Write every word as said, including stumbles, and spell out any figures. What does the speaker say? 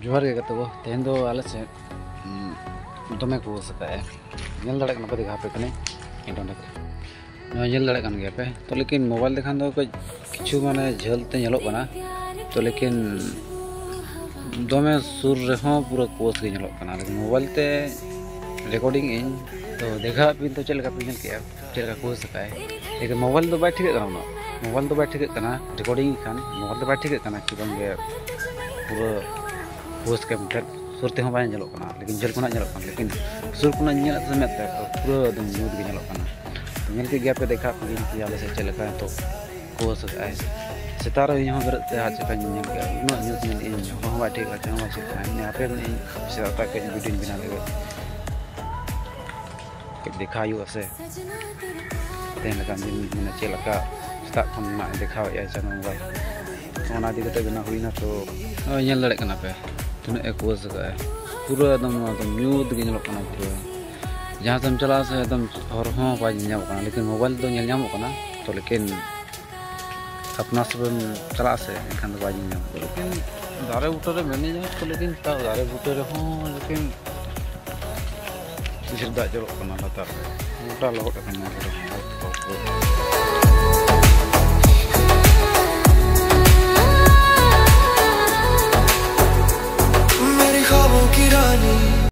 ᱡᱚᱦᱟᱨ ᱜᱮ ᱜᱟᱛᱮ ᱠᱚ, ᱛᱮᱦᱮᱧ ᱫᱚ ᱟᱞᱮ ᱥᱮᱫ, ᱩᱸ, ᱫᱚᱢᱮ ᱠᱩᱣᱟᱹᱥᱟ ᱠᱟᱜᱼᱟᱭ᱾ ᱧᱮᱞ ᱫᱟᱲᱮᱭᱟᱜ ᱠᱟᱱᱟ ᱯᱮ, ᱫᱮᱠᱷᱟᱣ ᱟᱯᱮ ᱠᱟᱹᱱᱟᱹᱧ ᱤᱱᱴᱟᱨᱱᱮᱴ ᱨᱮ᱾ ᱱᱚᱣᱟ ᱧᱮᱞ ᱫᱟᱲᱮᱭᱟᱜ ᱠᱟᱱ ᱜᱮᱭᱟ ᱯᱮ᱾ ᱛᱚ ᱞᱮᱠᱤᱱ ᱢᱳᱵᱟᱭᱤᱞ ᱛᱮᱠᱷᱟᱱ ᱫᱚ ᱠᱟᱹᱡ ᱠᱤᱪᱷᱩ ᱢᱟᱱᱮ ᱡᱷᱟᱹᱞ ᱛᱮ ᱧᱮᱞᱚᱜ ᱠᱟᱱᱟ, ᱛᱚ ᱞᱮᱠᱤᱱ ᱫᱚᱢᱮ ᱥᱩᱨ ᱨᱮᱦᱚᱸ ᱯᱩᱨᱟᱹ ᱠᱩᱣᱟᱹᱥ ᱜᱮ ᱧᱮᱞᱚᱜ ᱠᱟᱱᱟ᱾ ᱞᱮᱠᱤᱱ ᱢᱳᱵᱟᱭᱤᱞ ᱛᱮ ᱨᱮᱠᱚᱨᱰᱤᱝ ᱤᱧ, ᱛᱚ ᱫᱮᱠᱷᱟᱣ ᱟᱯᱮ ᱛᱚ ᱪᱮᱫ ᱞᱮᱠᱟ ᱯᱮ ᱧᱮᱞ ᱠᱮᱜᱼᱟ, ᱪᱮᱫ ᱞᱮᱠᱟ ᱠᱩᱣᱟᱹᱥ ᱟᱠᱟᱫᱼᱟᱭ᱾ ᱞᱮᱠᱤᱱ ᱢᱳᱵᱟᱭᱤᱞ ᱫᱚ ᱵᱟᱭ ᱴᱷᱤᱠᱟᱹᱜ ᱠᱟᱱᱟ, ᱩᱱᱟᱹᱜ ᱢᱳᱵᱟᱭᱤᱞ ᱫᱚ ᱵᱟᱭ ᱴᱷᱤᱠᱟᱹᱜ ᱠᱟᱱᱟ, ᱨᱮᱠᱚᱨᱰᱤᱝ ᱠᱷᱟᱱ ᱢᱳᱵᱟᱭᱤᱞ ᱫᱚ ᱵᱟᱭ ᱴᱷᱤᱠᱟᱹᱜ ᱠᱟᱱᱟ ᱠᱤ ᱵᱟᱝ ᱜᱮ ᱯᱩᱨᱟᱹ ᱠᱩᱣᱟᱹᱥ ᱠᱮᱢ ᱴᱷᱮᱱ ᱥᱩᱨ ᱛᱮᱦᱚᱸ ᱵᱟᱭ ᱧᱮᱞᱚᱜ ᱠᱟᱱᱟ, ᱞᱮᱠᱤᱱ ᱡᱷᱟᱹᱞ ᱠᱷᱚᱱᱟᱜ ᱧᱮᱞᱚᱜ ᱠᱟᱱᱟ᱾ ᱞᱮᱠᱤᱱ ᱥᱩᱨ ᱠᱷᱚᱱᱟᱜ ᱧᱮᱞᱮᱫ ᱛᱟᱦᱮᱸ ᱢᱮᱫ ᱛᱮ, ᱛᱚ ᱯᱩᱨᱟᱹ ᱮᱠᱫᱚᱢ ᱧᱩᱛ ᱜᱮ ᱧᱮᱞᱚᱜ ᱠᱟᱱᱟ᱾ ᱛᱚ ᱧᱮᱞ ᱠᱮᱫ ᱜᱮᱭᱟ ᱯᱮ, ᱫᱮᱠᱷᱟᱣ ᱯᱮ ᱜᱤᱧ ᱠᱤ ᱟᱞᱮ ᱥᱮᱫ ᱪᱮᱫ ᱞᱮᱠᱟ ᱱᱤᱛᱚᱜ ᱠᱩᱣᱟᱹᱥ ᱟᱠᱟᱫᱼᱟᱭ᱾ ᱥᱮᱛᱟᱜ ᱨᱮ ᱤᱧ ᱦᱚᱸ ᱵᱮᱨᱮᱫ ᱛᱮ ᱦᱟᱸᱜ ᱪᱮᱠᱟᱧ ᱧᱮᱞ ᱠᱮᱫᱼᱟ, ᱩᱱᱟᱹᱜ ᱧᱩᱛ ᱧᱮᱞ ᱤᱧ ᱦᱚᱨ ᱦᱚᱸ ᱵᱟᱭ ᱴᱷᱤᱠᱟ, ᱪᱮᱫ ᱦᱚᱸ ᱵᱟᱭ ᱪᱤᱠᱟᱹᱜ ᱠᱟᱱᱟ᱾ ᱤᱧ ᱟᱯᱮ ᱤᱧ ᱥᱮᱛᱟᱜ ᱥᱮᱛᱟᱜ ᱠᱟᱹᱡ ᱵᱷᱤᱰᱤᱭᱳᱧ ᱵᱮᱱᱟᱣ ᱞᱮᱜᱮ, ᱠᱟᱹᱡ ᱫᱮᱠᱷᱟᱣ ᱦᱩᱭᱩᱜᱼᱟ ᱥᱮ ᱛᱮᱦᱮᱧ ᱞᱮᱠᱟᱱ ᱫᱤᱱ, ᱢᱟᱱᱮ ᱪᱮᱫ ᱞᱮᱠᱟ ᱥᱮᱛᱟᱜ ᱠᱷᱚᱱ ᱱᱟᱜ ᱫᱮᱠᱷᱟᱣᱮᱫᱼᱟᱭ ᱪᱟᱸᱫᱳ ᱵᱚᱸᱜᱟ᱾ ᱚᱱᱟ ᱤᱫᱤ ᱠᱟᱛᱮ ᱵᱮᱱᱟᱣ ᱦᱩᱭᱱᱟ᱾ ᱛᱚ ᱱᱚᱜᱼᱚᱭ ᱧᱮᱞ ᱫᱟᱲᱮᱭᱟᱜ ᱠᱟᱱᱟ ᱯᱮ ᱛᱤᱱᱟᱹᱜ ᱮ ᱠᱩᱣᱟᱹᱥ ᱟᱠᱟᱫᱼᱟᱭ, ᱯᱩᱨᱟᱹ ᱮᱠᱫᱚᱢ, ᱮᱠᱫᱚᱢ ᱧᱩᱛ ᱜᱮ ᱧᱮᱞᱚᱜ ᱠᱟᱱᱟ ᱯᱩᱨᱟᱹ᱾ ᱡᱟᱦᱟᱸ ᱥᱮᱫ ᱮᱢ ᱪᱟᱞᱟᱜᱼᱟ ᱥᱮ ᱮᱠᱫᱚᱢ ᱦᱚᱨ ᱦᱚᱸ ᱵᱟᱭ ᱧᱮᱞ ᱧᱟᱢᱚᱜ ᱠᱟᱱᱟ, ᱞᱮᱠᱤᱱ ᱢᱳᱵᱟᱭᱤᱞ ᱫᱚ ᱧᱮᱞ ᱧᱟᱢᱚᱜ ᱠᱟᱱᱟ᱾ ᱛᱚ ᱞᱮᱠᱤᱱ ᱟᱯᱱᱟᱨ ᱥᱮᱫ ᱮᱢ ᱪᱟᱞᱟᱜᱼᱟ ᱥᱮ, ᱮᱱᱠᱷᱟᱱ ᱫᱚ ᱵᱟᱭ ᱧᱮᱞ ᱧᱟᱢᱚᱜ ᱠᱟᱱᱟ᱾ ᱞᱮᱠᱤᱱ ᱫᱟᱨᱮ ᱵᱩᱴᱟᱹ ᱨᱮ ᱢᱮᱱᱟᱹᱧᱟ, ᱛᱚ ᱞᱮᱠᱤᱱ ᱛᱟᱣ ᱫᱟᱨᱮ ᱵᱩᱴᱟᱹ ᱨᱮᱦᱚᱸ ᱞᱮᱠᱤᱱ ᱰᱷᱮᱨ ᱫᱟᱜ ᱡᱚᱨᱚᱜ ᱠᱟᱱᱟ ᱞᱟᱛᱟᱨ ᱨᱮ, ᱜᱚᱴᱟ ᱞᱚᱦᱚᱫ ᱟᱠᱟᱱᱟ ᱯᱩᱨᱟᱹ᱾